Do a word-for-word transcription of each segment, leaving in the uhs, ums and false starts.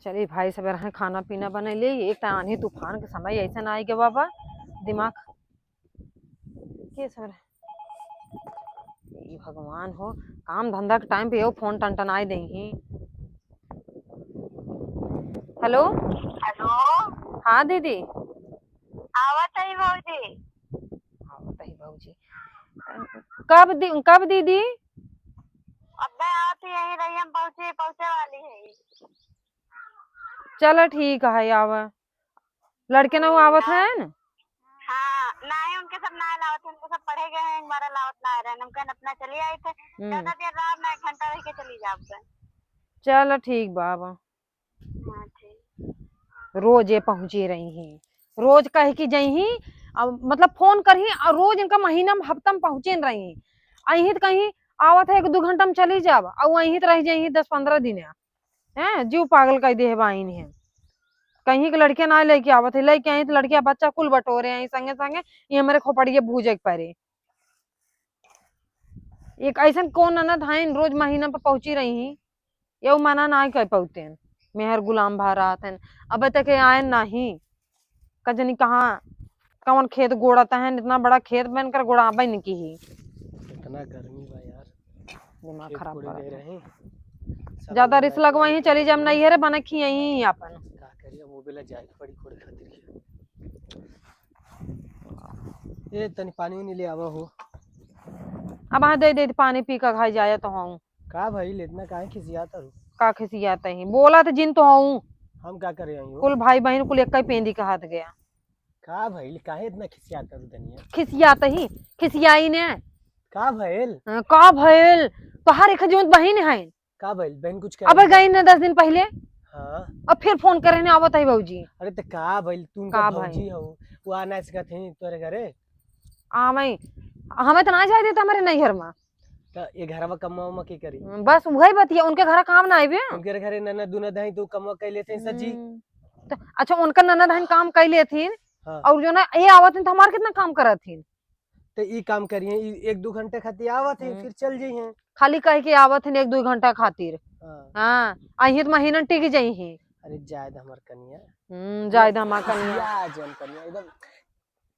चली भाई, सबेरहे खाना पीना बनइ लेई। एक त आन्ही तूफान के समय अइसन आइ गवा बा, दिमाग के सबेर, ए भगवान हो, काम धंधा के टाइम पे यो फोन टनटनाइ देइहीं। हेलो। हेलो। हाँ दीदी। आवत ही भौजी। आवत ही भौजी। कब दी-, कब दीदी? अबे आवत ही, यहीं रही, हम पहुँचे, पहुँचे वाली है। चलो ठीक है, आवा। लड़के ना आवत हैं? हाँ, नाहीं, उनके सब ना लावत हैं, उनके सब पढ़े गए हैं, हमारा लावत ना रहे। हम कहन अपना चली आई थे, हम्म। ज्यादा देर रहा ना, एक घंटा रह के चली जाब। चलो ठीक बा, आवा। हाँ, ठीक। रोज ये पहुँची रही हैं, रोज कह के जइहीं, अब मतलब फोन करहीं, और रोज इनका महीना में, हफ्ता में पहुँचे न रही हैं। अहीं त कहीं आवत है, एक दो घंटा में चली जाब, और वहीं त रह जइहीं दस पन्द्रह दिन। हैं, जीव पागल कइ देहे बाइन है। कहीं के लड़के ना लइके आवत है, लइके आई त लड़किया बच्चा कुल बटोरे आई संगे संगे, ये हमरे खोपड़िए भूजे के परे। एक अइसन कौन ननद हइन, रोज महीना पे पहुँची रही हैं, ये मना ना कर पउतेन, मेहर गुलाम भा रहत हन, अब तक ये आयन नाही। का जनी कहाँ, कौन खेत गोड़त हैं, इतना बड़ा खेत बन कर गोड़ाबे न की ही। इतना गर्मी बा यार, दिमाग खेत खराब कोड़े करत गए हैं। रहे, सारा ज्यादा लोग रिस आए लगवाई हैं, पानी चली जाम पीने। नैहरे बने खियाई आपन। का करी, अब वो बेला जाए के पड़ी कोड़े खातिर के। ए, तनी पानी उनी ले आवा हो। अब हाँ दे दे, पानी पी के घाई जाया तो हूँ। का भइल, इतना काहे खिसियात हऊ? का खिसियात ही? बोला तो जिन तो हूँ। हम का करे आई हो? कुल भाई बहिन कुल एक ही पेंदी का हाथ गया। का भइल, काहे इतना खिसियात हऊ धनिया? खिसियात ही, खिसियाई ने। का भइल? हाँ, का भइल? तोहार एक जौन बहिन है। का भइल? बहन कुछ कहे? अबे गई ने दस दिन पहिले। हाँ। अब फिर फोन करे ने आवत है भौजी। अरे त का भइल? तू उनका का भौजी भइल? हऊ, वो आ ना सकत ही तोरे घरे? आ मैं, हमें तो ना जाए देता हमारे नैहर में। त ये घरवा कमवा उमवा के करी? हम्म, बस वही बतिया, उनके घरा काम ना आइबे। उनके घरे ननद दुनद है तो कमवा कइ लेते हैं सज्जी। हम्म, तो अच्छा, उनका ननद है काम कइ लेथिन, हाँ। और जो ना ये आवत हैं तो हमार कितना काम करत हैं। तो ई काम करिए, ई एक दो घंटे खातिर आवत हैं, हम्म। फिर चल जइहें। खाली कह के आवत हैं एक दो घंटा खातिर। हाँ। हाँ, अहीं तो महीना टिक जइहें। अरे जाए द हमार कनिया। हम्म, जाए द हमार कनिया। खिसिया जन कनिया, एकदम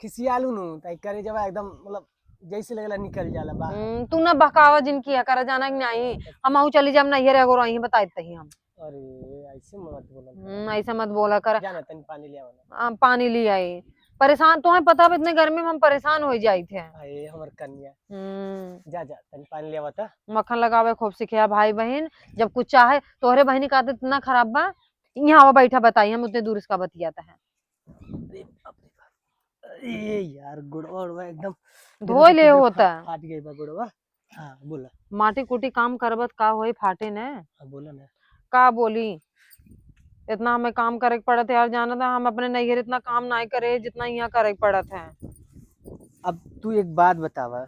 खिसियालू नु, ताई करे जब एकदम मतलब जैसे लगला निकल जाला बाहर। हम्म, तू ना बहकावा जिन किया करा, जाना कि नहीं, हम आहू चली जाब नैहर एगो रही, बताइत ही हम। अरे, ऐसे मत बोला कर। हम्म, ऐसे मत बोला कर। जाना, तनी पानी ले आवा ना। आ, पानी ले आई। परेशान तो है, पता बा, इतने गर्मी में हम परेशान हो जाइत है। अरे, हमर कन्या। हम्म। जा, जा, तनी पानी ले आवा ता। मक्खन लगावे खूब सीखे भाई बहिन, जब कुछ चाहे, तोहरे बहिनी का आदत इतना खराब बा, यहाँ आवा बैठा बताई, हम उतने दूर इसका बतियाता है। अरे बाप रे बाप। ए यार, गोड़वा, गोड़वा एकदम धोए ले फा-, होता। फाट गई बा गोड़वा। हाँ, बोला। माटी कूटी काम करबत का होई, फाटे ने? हाँ, बोला ना। का बोली? इतना हमें काम करे के पड़त है यार, जाना था हम अपने नैहर इतना काम नाहीं करे जितना यहाँ करे के पड़त है। अब तू एक बात बतावा,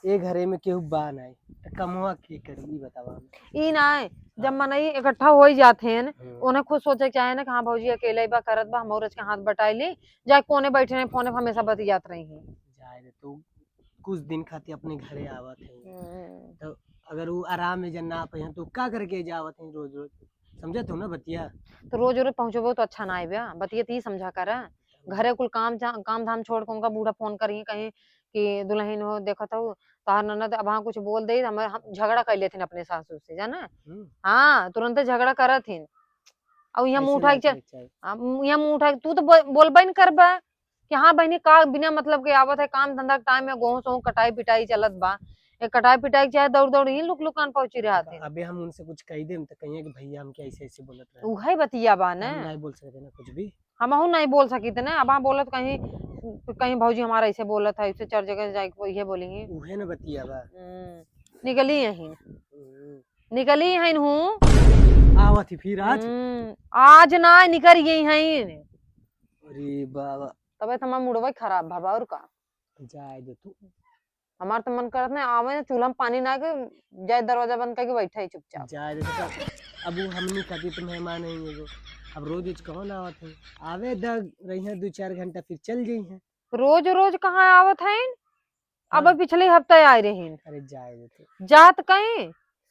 ए घरे में केहू बा नाहीं, त कमवा के करी, ई बतावा हमें। ई नाहीं, जब हाँ। मनई इकट्ठा होई जात हैं, हम्म। उन्हें खुद सोचे के चाहे ना कि हाँ, भौजी अकेले बा, करत बा, हम रच के हाथ बटाई ली, जाए कोने बैठे रही, फोने पे हमेशा बतियात रही हैं। जाए दे, तू कुछ दिन खातिर अपने घरे आवत है, हम्म। तो अगर वो आराम में जब ना पाए तो का करके जावत है रोज रोज, समझत हो ना बतिया? तो रोज रोज पहुँचबो तो अच्छा ना आइबे, बतिया ती समझा कर। घरे कुल काम जा-, काम धाम छोड़ के उनका बूढ़ा फोन करी कहीं कि दुल्हन हो, देखत हो, तोहार ननद अब हाँ कुछ बोल दे, हम, हम झगड़ा कर लेथिन अपने सासू से, जाना? हम्म। हाँ, तुरंत झगड़ा करत हिन। और यहाँ मुँह ऐसे उठा ना के चल, करे के चाही। आ, यहाँ मुँह उठा के तू तो बो-, बोलबे न करबा कि हाँ बहिनी, का बिना मतलब के आवत है, काम धंधा के टाइम में गेहूँ सोहूँ कटाई पिटाई चलत बा, ये कटाई पिटाई के चाहे दौड़ दौड़ ही लुक लुक कान पहुँची रहत है। अबे हम उनसे कुछ कह देम तो कहिए कि भैया हमके ऐसे ऐसे बोलत रहे। उहे बतिया बा हम ना। नहीं बोल सकते ना कुछ भी। हमहू नहीं बोल सकित ना, अब हाँ बोलत कहीं, कहीं भौजी हमारा ऐसे बोलत है, ऐसे चार जगह जाके वो ये बोलेंगे। उहे न बतिया बा। हम्म, निकली यहीं। हम्म। निकली यहीं हूँ। आवत ही फिर आज? हम्म, आज ना निकल गई हैं। अरे बाबा। तबे तो हमार मुड़वा ही खराब भा बा, और का? जाए दे तू। हमार तो मन करत ना आवे ना, चूल्हा में पानी ना के जाए, दरवाजा बंद करके बैठा ही चुपचाप। जाए दे तो, अब वो हमनी खातिर तो मेहमान है एगो। अब रोज रोज कौन आवत है? आवे द रही हैं दो चार घंटा, फिर चल गई हैं। रोज रोज कहाँ आवत हैं? अब हाँ। पिछले हफ्ते आए रही। अरे जाए दे तू। जात कहीं,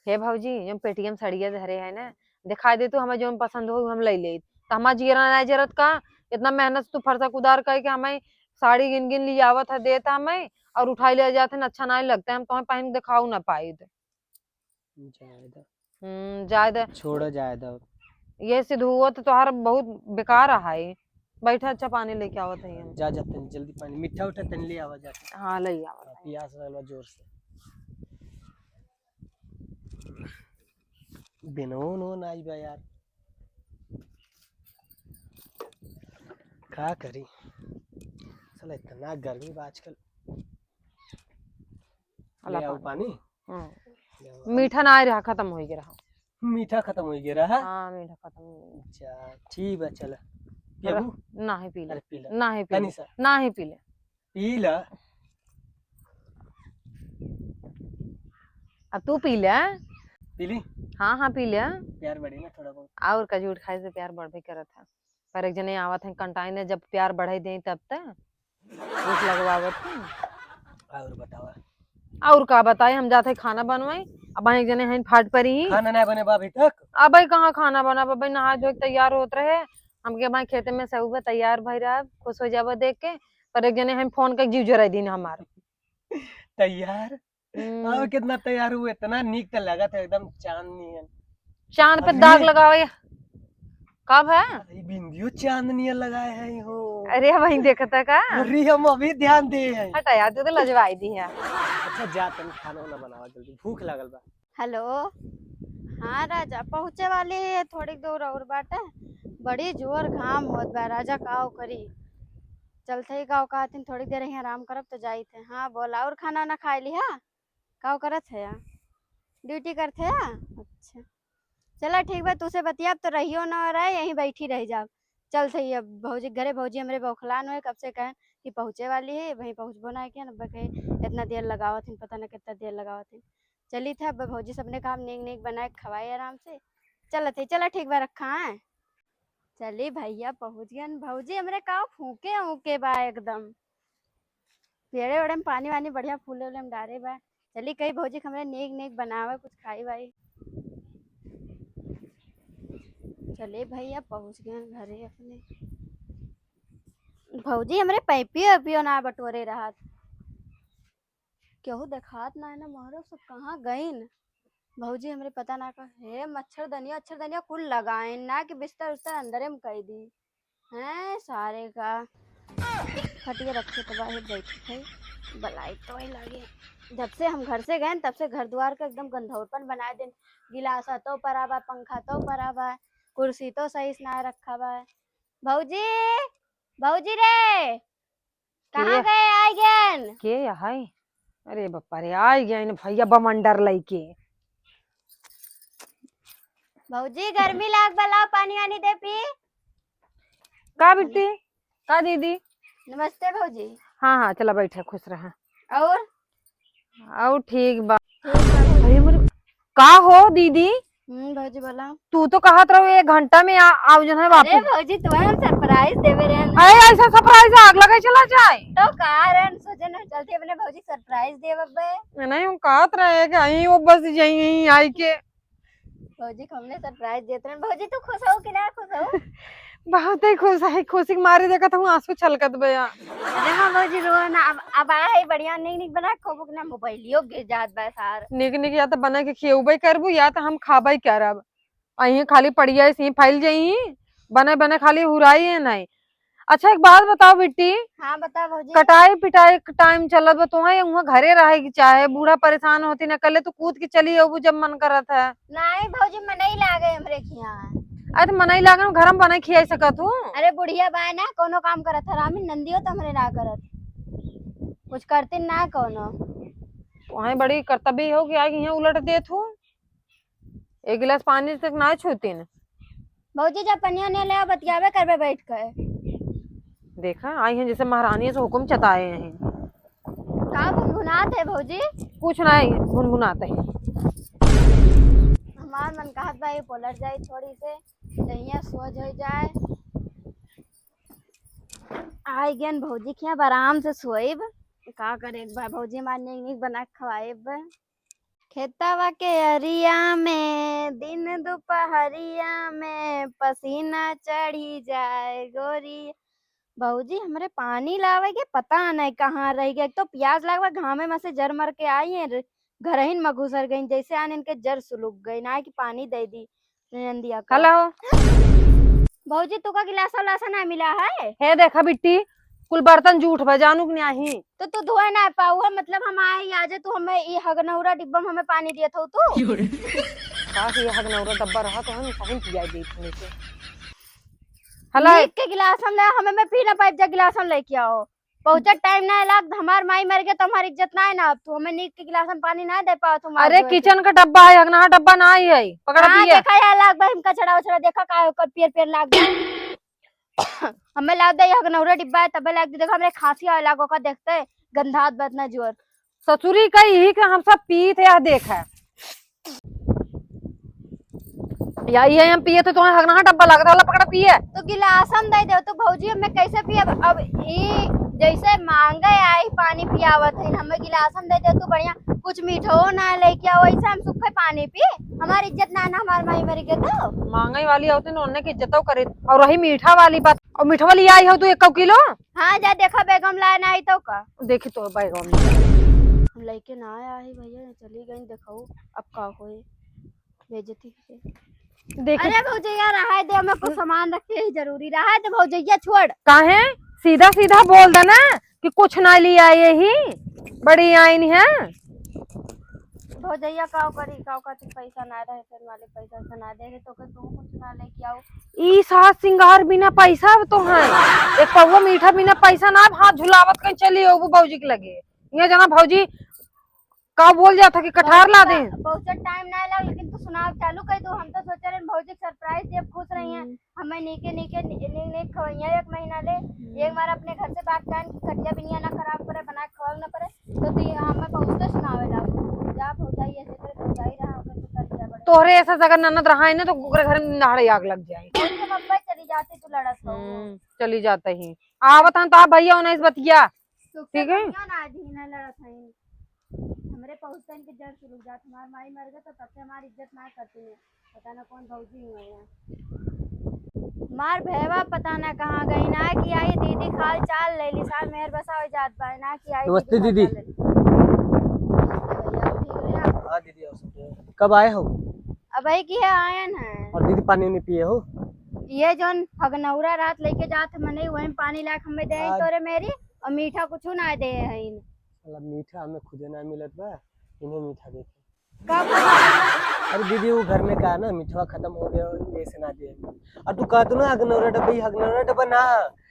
हे भौजी, हम पेटिया में सड़िया धरे है ना, दिखाई देतू, हमें जौन पसंद हो हम ले लेत। तो हमार जियरा नाहीं जरत का? इतना मेहनत से तू फरसा कुदार करके हमें साड़ी गिन गिन लियावत है, देत है हमें, और उठाई ले जात है, अच्छा नाहीं लगता है, हम तुम्हें पहन के दिखाऊ ना पाइत। जाए दो। हम्म, जाए दे। छोड़ो, जाए दो। ये सिद्धू, वो तो तोहार बहुत बेकार है। बैठा, अच्छा पानी लेके आवत है हम। जा, जा, तनी जल्दी पानी, मीठा उठा तनी ले आवा जा। हाँ, ले आवा। हाँ, पियास लगल बा जोर से। बिनो उनो ना आई बा यार, का करी? साला इतना गर्मी बा आजकल। अला ले आओ पानी। पानी। हाँ। ले आओ। मीठा ना आए रहा, खत्म हो गया रहा। मीठा खत्म हो गया रहा? हाँ, मीठा खत्म हो गया। अच्छा, ठीक बा, चला। पियबू? नहीं पी ले। अरे पी ले। नहीं पी ले। तनी सा। नहीं पी ले। पी ले। अब तू पी ले। पी ली? हाँ, हाँ, पी ले। प्यार बढ़ी ना थोड़ा बहुत। और का, झूठ खाए से प्यार बढ़बे करत है। पर एक जने आवत हैं कंटाइन, जब प्यार बढ़ाई दें तब त भूख लगवावत हैं। और बतावा। और का बताए, हम जात है खाना बनवाई। अब एक जने हैं फाट परी ही। खाना ना बने बा अभी तक? अबे कहाँ खाना बना, अबे नहा धो के तैयार होत रहे। हमके भाई खेते में से हुए तैयार भई रहा, खुश हो जाबो देख के। पर एक जने हैं फोन के जीव जराई दीन हमार। तैयार? हम्म। अब कितना तैयार हुए, इतना नीक त लगत है, एकदम चांद नियन। चांद पे अरे दाग लगावे। का भा? अरे बिंदियो चांद नियन लगाए है हो। अरे वहीं देखता का? अरे हम अभी ध्यान दे हैं। हटा यार, तू तो लजवाई दी है। अच्छा जा तनी खाना वाना बनावा जल्दी, भूख लागल बा। हेलो, हाँ राजा, पहुँचे वाली है, थोड़ी दूर और बाटे। बड़ी जोर घाम होत बा राजा, काव करी? चलते ही काव कहतिन, थोड़ी देर यहाँ आराम करब तो जाइत है। हाँ बोला, और खाना ना खाए ली? हाँ, काव करत है? ड्यूटी करत है? अच्छा, चला ठीक बा, तुसे बतियाब तो रहियो ना रहे, यहीं बैठी रह जाब। चलत हई अब भौजी के घरे। भौजी हमरे बौखलान हुए, कब से कहन कि पहुँचे वाली है, वहीं पहुँचबो ना किया, अब कहे इतना देर लगावत हैं, पता ना कितना देर लगावत हैं। चली था अब भौजी सबने काम नीक नीक बनाए के खवाए आराम से। चलत हई, चला ठीक बा, रखा है। चली भैया पहुँच गए। भौजी हमरे का फूके ऊके बा एकदम। पेड़े वेड़े में पानी वानी बढ़िया फूले उले में डारे बा। चली कही भौजी के हमरे नीक नीक बनावे कुछ खाई वाई। चले भैया पहुँच गए घरे अपने। भौजी हमरे पैपियो वैपियो ना बटोरे रहत। केहू देखात ना है ना मोहरो, सब कहाँ गइन? भौजी हमरे पता ना का, हे मच्छरदनिया, अच्छरदनिया कुल लगाइन ना कि बिस्तर उस्तर अंदरे में कई दी। हैं सारे का। खटिया रखे तो बाहर बैठे थे, बलाई तो ही लागे। जब से हम घर से गए तब से घर द्वार का एकदम गंधौरपन बनाए देन। गिलासा तो परा बा, पंखा तो परा बा, कुर्सी तो सही से ना रखा बा। भौजी, भौजी रे, कहाँ के? गए? आइ गएन। के है? अरे बप्पा रे, आइ गएन भैया बमंडर लइके। भौजी, गर्मी लाग बा, लाओ पानी वानी दे पी। का बिट्टी? का दीदी? नमस्ते भौजी। हाँ, हाँ, चला बैठा, खुश रहा। और? और ठीक बा। ठीक बा भौजी। अरे मोरे, का हो दीदी? हम्म, भौजी बोला। तू तो कहत रहो एक घंटा में आ, आओ जन है अरे वापस। भौजी, तुम्हें हम surprise देवे रहे हैं। अरे ऐसा surprise आग लगे चला जाए। तो का रहन सोचे ना चलते अपने भौजी surprise देवे बे। नहीं, हम कहत रहे कि यहीं वो बस यहीं, यहीं आई के। भौजी को हमने surprise देत रहे। भौजी तू खुश हो कि ना खुश हो? बहुत ही खुश है, खुशी के मारे देखत हूँ आंसू छलकत बे। अरे हाँ भौजी रो ना, अब, अब आ है बढ़िया नीक नीक बना के खोबो के ना मोबाइलियो गिर जात बा सार। नीक नीक या तो बना के खियउबे करबू या तो हम खाबे करब। अहीं खाली पड़िया से ही फैल जाई, बने बने खाली हुराई है नहीं। अच्छा एक बात बताओ बिट्टी, हाँ बता भौजी। कटाई पिटाई के time चलत बा, तोहे उहाँ घरे रहे के चाहे, बूढ़ा परेशान होती ना, कले तू कूद के चली अबू जब मन करत है। नहीं भौजी, मनई लागे हमरे खियाँ। अरे तो मनई लागे, घर में बने खियाई सकत हूँ। अरे बुढ़िया बा ना, कोनो काम करत है, रामी नंदियो तो हमरे ना करत, कुछ करती ना कोनो। तोहे बड़ी कर्तव्य हो कि आगे यहाँ उलट देत हूँ। एक गिलास पानी तक ना छूतीन। भौजी, जब पनिया ने ले आओ, बतियाबे करबे बैठ के। देखा, आई हैं जैसे महारानी से हुकुम चताए हैं। का गुनगुनात है भौजी? कुछ ना है, गुनगुनात है। हमार मन कहत बा, ये पलट जाए थोड़ी से, दहिया सोज हो जाए। आई गन भौजी के यहाँ आराम से सोइब। का करे, एक बार भौजी हमार नीक नीक बना के खवाइब। खेतवा के अरिया में दिन पहरिया में पसीना चढ़ी जाए गोरी। भौजी, हमरे पानी लावे के पता नहीं कहाँ रहि गए। एक तो पियास लागबा, घामे में से जर मर के आई है, घरहिन में घुसर गई, जैसे आन इनके जर सुलुक गई ना कि पानी दे दी ननदिया का। हेलो। भौजी, तू का गिलासा उलासा ना मिला है? हे देखा बिट्टी, कुल बर्तन जूठ बा, जानू कि नाही। तो तू धोए ना पाऊ है, मतलब हम आए ही आज, तू हमें ई हगनौरा डिब्बा में हमें पानी दिया था तू। का ये हगनौरा डब्बा रहा तो हम कहीं पिया दे इतने से। हेलो। नीक के गिलास हम ले, हमें मैं पी ना पाइब, जा गिलास हम लेके आओ। पहुँचत टाइम ना लाग, हमार माई मर गए तो हमारी इज्जत ना है ना, अब तू हमें नीक के गिलास में पानी ना दे पाओ तुम। अरे, किचन का डब्बा है, हगनहा डब्बा ना ही है, पकड़ हाँ, दिया। देखा यार लाग भाई, हम कचड़ा उचड़ा देखा का ओकर पियर पियर लाग भाई। हमें लाग दे हगनौरा डिब्बा है, तबे लाग दे, देखा हमरे खांसी आवे लाग ओकर देखते गंधात बा इतना जोर। ससुरी का यही के हम सब पीत है, देख है। या ये हम पिए थे, तुम्हें हगनहा डब्बा लगता वाला पकड़ पिए। तो गिलासन दे दे तो भौजी, हमें कैसे पिए? अब, अब ई जैसे मांगे आई पानी पियावत है, हमें गिलासन दे दे तू बढ़िया, कुछ मीठो ना लेके आओ, ऐसे हम सूखे पानी पी, हमारी इज्जत ना, ना हमार माई मरी गए तो। मांगे वाली होती ना, उन्हें की इज्जत करे। और रही मीठा वाली बात, और मीठा वाली आई हो तू एक किलो। हाँ, जा देखा बैगम लाए ना आई तो का। देखी तो बैगम। हम लेके ना आया है भैया, चली गई, देखो अब का होए। बेइज्जती होते। देखी। अरे भौजैया, रहाय दे, हमें कुछ सामान रखे ही जरूरी, रहाय दे भौजैया, छोड़। काहे? सीधा सीधा बोल दे ना कि कुछ ना लिया, यही बड़ी आइन है। भौजैया, का करी, का करी, पैसा ना रहे, फिर मालिक पैसा से ना दे, तो के तू कुछ ना लेके आओ। ई साज सिंगार बिना पैसा तो है। एक पौवा मीठा बिना पैसा ना, हाथ झुलावत कहीं चली होबू भौजी के लगे। ये जना भौजी का बोल जात है कि कठार ला दे। पहुँचत टाइम ना लग, लेकिन तू सुनाव चालू कर दो। हम तो सोचे रहे भौजी के सरप्राइज देब, खुश रही हैं। हम्म। हमें नीके नीके नी-, नीक नीक खवैया एक महीना ले। हम्म। एक बार अपने घर से बात कर कि कटिया बिनिया ना खराब पड़े, बना के खवाओ ना पड़े, तो तू हमें पहुँचते सुनावे लागो। जा भौजाई ऐसे करे, भौजाई रहा, ओकर तो कर दिया बड़े। तोहरे ऐसा अगर ननद रहा है ना, तो ओकरे घर में नहरे आग लग जाए। उनके बब्बा चली जाती, तू लड़त हो। हम्म, चली जाते ही। आवत हैं तो आप भैया उन्नीस बतिया। तो ठीक है। क्यों ना दीन है लड़त है? हमरे पहुँचते इनके जड़ सुलग जात, हमार माई मर गए तो तब से हमारी इज्जत ना करती है। पता ना कौन भौजी हुए हैं। मार भैवा पता ना कहाँ गई ना कि आई दीदी खाल चाल ले ली, साल मेहर बसा हो जात बा ना कि आई नमस्ते दीदी। हाँ दीदी, और सब ठीक है। कब आए हो? अब आई की है आयन है। और दीदी पानी नहीं पिए हो? ये जोन हगनौरा रात लेके जात मने वही पानी लाख हमें दे आज तोरे मेरी और मीठा कुछ ना दे है। साला मीठा हमें खुदे ना मिलत बा, इन्हें मीठा देखे। का बोला? अरे दीदी, वो घर में का ना, मिठवा खत्म हो गया, ऐसे ना दिए। और तू कहत ना, हगनौरा डब्बा, ई हगनौरा डब्बा ना,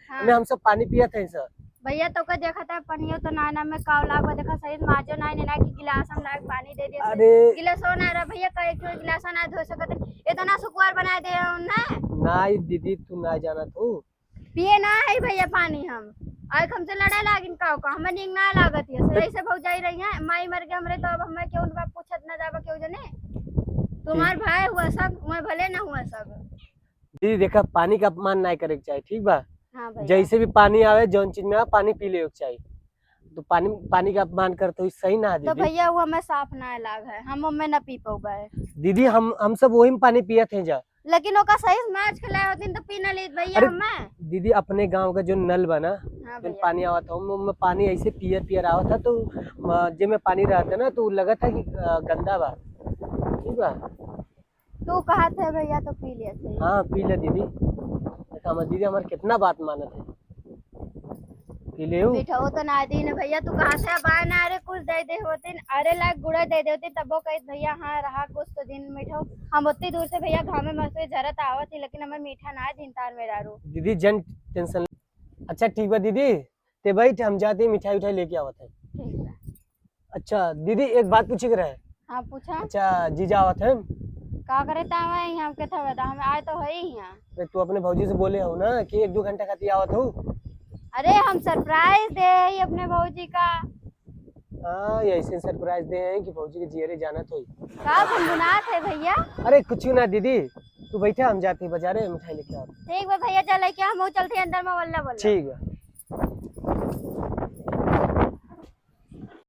हाँ। हमें हम सब पानी पियत है सब। भैया, तो का देखा था, पनियो तो ना, ना में काव लागो, देखा सही से माजो ना, ना कि गिलास हम लाग पानी दे दिया। अरे। गिलासो ना रहा भैया, का एक ठो गिलास ना धो सकत है, इतना सुकुवार बना दे उन्हें। ना दीदी, तू ना जानत हो, पिए ना है भैया पानी हम। आइक हमसे लड़े लागिन का का? हमें नीक ना लागत है। सही से भौजाई रही है, माई मर गए हमरे तो अब हमें क्यों बा पूछत ना जाबा क्यों जने। तुम्हार भाई हुआ सब, मैं भले ना हुआ सब। दीदी देखा, पानी का अपमान ना करे के चाही, ठीक बा? हाँ भैया। जैसे भी पानी आवे, जौन चीज में आवे, पानी पी लेवे के चाही। तो पानी, पानी का अपमान करते हुए सही ना है तो दीदी। भैया वो हमें साफ ना लाग है, हम हमें ना पी पौबा है। दीदी हम, हम सब वही में पानी पियत हैं जा। लेकिन ओका सही से माज के लाए होतीन तो पी ना लेत भैया अरे, हमें। दीदी, अपने गांव का जो नल बा ना, हाँ जो भैया। पानी आवत है, ओमे, ओमे पानी ऐसे पियर पियर आवत है, तो, अ, जे में पानी रहता ना, तो लगत है कि, अ, गंदा बा, ठीक बा? तू कहत है भैया तो पी लेत है। हाँ, पी ले दीदी। देखा, हमार दीदी हमार कितना बात मानत है। पी ले। मीठा हो तो ना दीन भैया, तू कहत है बाय ना, अरे कुछ दे दे होतीन, अरे लाख गुड़ा दे दे होतीन, तबो कहित भैया हाँ रहा कुछ तो दिन मीठा हो। हम उतनी दूर से भैया घामे में से झरत आवत ही, लेकिन हमें मीठा ना दीन तार मेहरारू। दीदी जन टेंशन। अच्छा ठीक बा दीदी, ते बैठ, हम जाते ही मिठाई उठाई लेके आवत है। ठीक बा। अच्छा दीदी, एक बात पूछे के रहे। हाँ, पूछा। अच्छा, जीजा आवत है? का करे तावा ही, हम के थवे दा, हम आए तो है ही यहाँ। अरे, तू अपने भौजी से बोले हो ना कि एक दो घंटा खातिर आवत हो। अरे, हम सरप्राइज दे ही अपने भौजी का। हाँ, ये ऐसे सरप्राइज दे हैं कि भौजी के जियरे जानत होई। का गुनगुनात है भैया? अरे, कुछ ना दीदी, तू बैठा, हम जाते ही बाजारे मिठाई लेके आवत। ठीक बा भैया, चल लेके हम चलते हैं अंदर में, वल्ला वल्ला। ठीक बा।